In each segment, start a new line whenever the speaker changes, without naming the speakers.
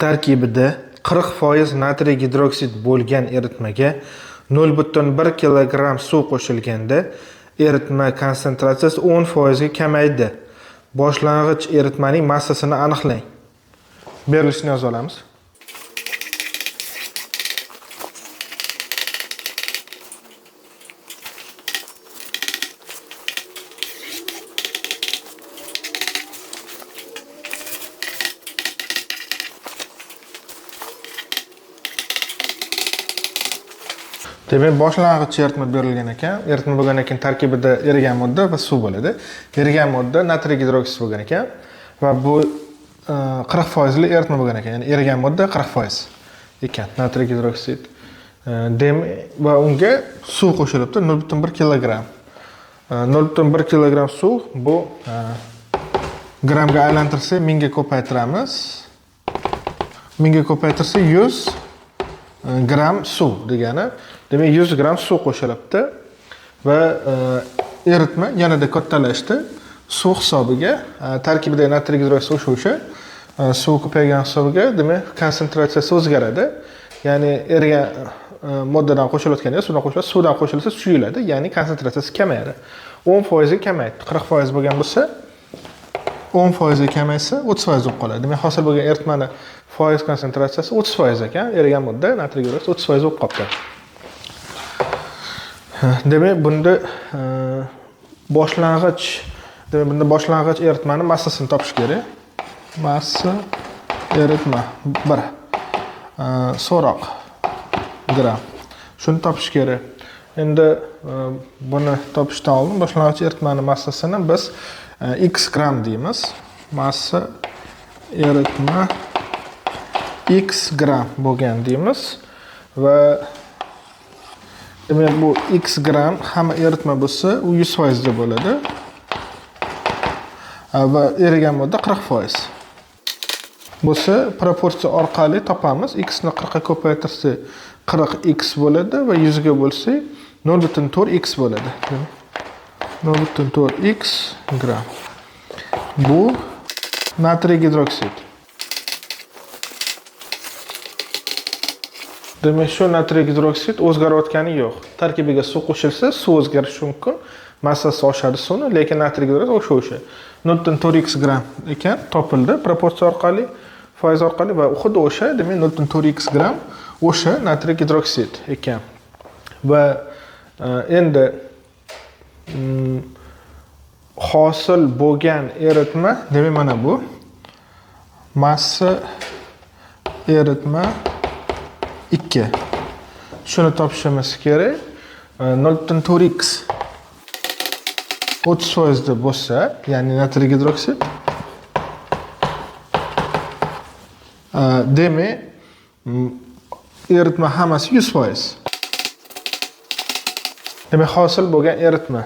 Tarkibida 40% natriy gidroksid bo'lgan eritmaga 0,1 kilogramm suv qo'shilganda eritma konsentratsiyasi 10% ga kamaydi. Boshlang'ich eritmaning massasini aniqlang. Berilishini yoza olamiz. Demak, boshlang'ich eritma berilgan ekan. Eritma bo'lgandan keyin tarkibida erigan modda va suv bo'ladi. Erigan modda natriy gidroksid bo'lgan ekan va bu 40% li eritma bo'lgan ekan. Ya'ni erigan modda 40% ekan natriy gidroksid. Demak, va unga suv qo'shilibdi 0,1 kilogramm. 0,1 kilogramm suv bu grammga aylantirsak 1000 ga ko'paytiramiz. 1000 ga ko'paytirsak 100 gramm suv degani. Demak, 100 gramm suv qo'shilibdi va eritma yanada kattalashdi. Suv hisobiga, tarkibidagi natriy gidroksid o'sha, suv ko'paygan hisobiga, demak, konsentratsiyasi o'zgaradi. Ya'ni erigan moddadan qo'shilayotganda suvdan qo'shilsa, suvdan qo'shilsa suyuladi, ya'ni konsentratsiyasi kamayadi. 10% ga kamaydi. 40% bo'lgan bo'lsa, 10% ga kamaysa 30% bo'lib qoladi. Demak, hosil bo'lgan eritmani foiz konsentratsiyasi 30% ekan. Erigan modda natriy gidroksid 30% bo'lib qolibdi. Demak, bunda boshlang'ich, demak, bunda boshlang'ich eritmani massasini topish kerak. Massa eritma 1 so'roq gram. Shuni topish kerak. Endi buni topishdan oldin boshlang'ich eritmani massasini biz x gram deymiz. Massa eritma x gram bo'lgan deymiz va demak, bu x gram hamma eritma bo'lsa, u 100% da bo'ladi. Va erigan modda 40%. Bo'lsa, proporsiya orqali topamiz. X ni 40 ga ko'paytirsak 40x bo'ladi va 100 ga bo'lsak 0,4x bo'ladi. 0,4x gram. Bu natriy gidroksid. Demak, shu natriy gidroksid o'zgarayotgani yo'q. Tarkibiga suv qo'shilsa, suv o'zgarishi mumkin. Massasi oshadi suvni, lekin natriy gidroksid o'sha. 0,4x gram ekan, topildi proporsiya orqali, foiz orqali va xuddi o'sha, demak, 0,4x gram o'sha natriy gidroksid ekan. Va endi hosil bo'lgan eritma, demak, mana bu massa eritma 2. Shuni topishimiz kerak. 0,4x 30% da bo'lsa, ya'ni natriy gidroksid, demak, eritma hammasi 100%. Demak, hosil bo'lgan eritma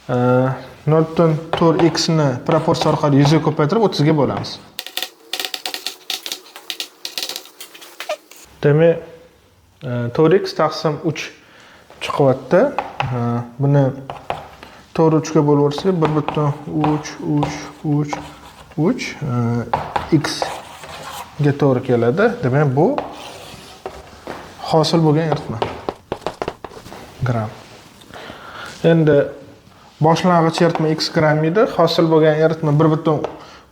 0,4x ni proporsiya orqali 100 ga ko'paytirib 30 ga bo'lamiz. Demak, 4x taqsim 3 chiqyapti. Buni to'rt uchga bo'lib yuborsak, bir butun uch, uch, uch, uch, x ga to'g'ri keladi. Demak, bu hosil bo'lgan eritma gram. Endi boshlang'ich eritma x gram edi. Hosil bo'lgan eritma bir butun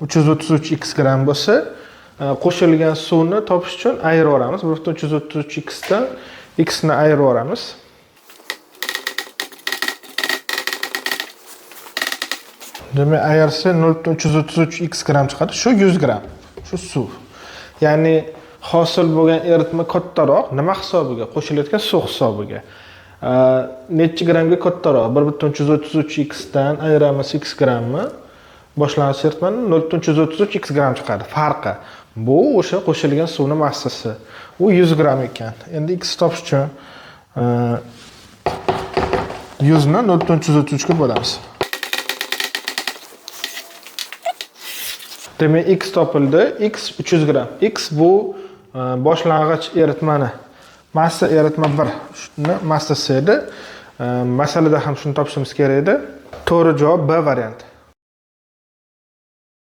uch yuz o'ttiz uch x gram bo'lsa, qo'shilgan suvni topish uchun ayirib yuboramiz. Bir butun uch yuz o'ttiz uch x dan x ni ayirib yuboramiz. Demak, ayirsa nol butun uch yuz o'ttiz uch x gram chiqadi. Shu 100 gram. Shu suv. Ya'ni hosil bo'lgan eritma kattaroq, nima hisobiga? Qo'shilayotgan suv hisobiga. Necha gramga kattaroq? Bir butun uch yuz o'ttiz uch x dan ayiramiz x gramni. Boshlang'ich eritmani nol butun uch yuz o'ttiz uch x gram chiqadi. Farqi. Bu o'sha qo'shilgan suvning massasi. U 100 gram ekan. Endi x topish uchun 100 ni nol butun uch yuz o'ttiz uchga bo'lamiz. Demak, x topildi. X 300 gram. X bu boshlang'ich eritmani massa eritma 1 shuni massasi edi. Masalada ham shuni topishimiz kerak edi. To'g'ri javob B varianti.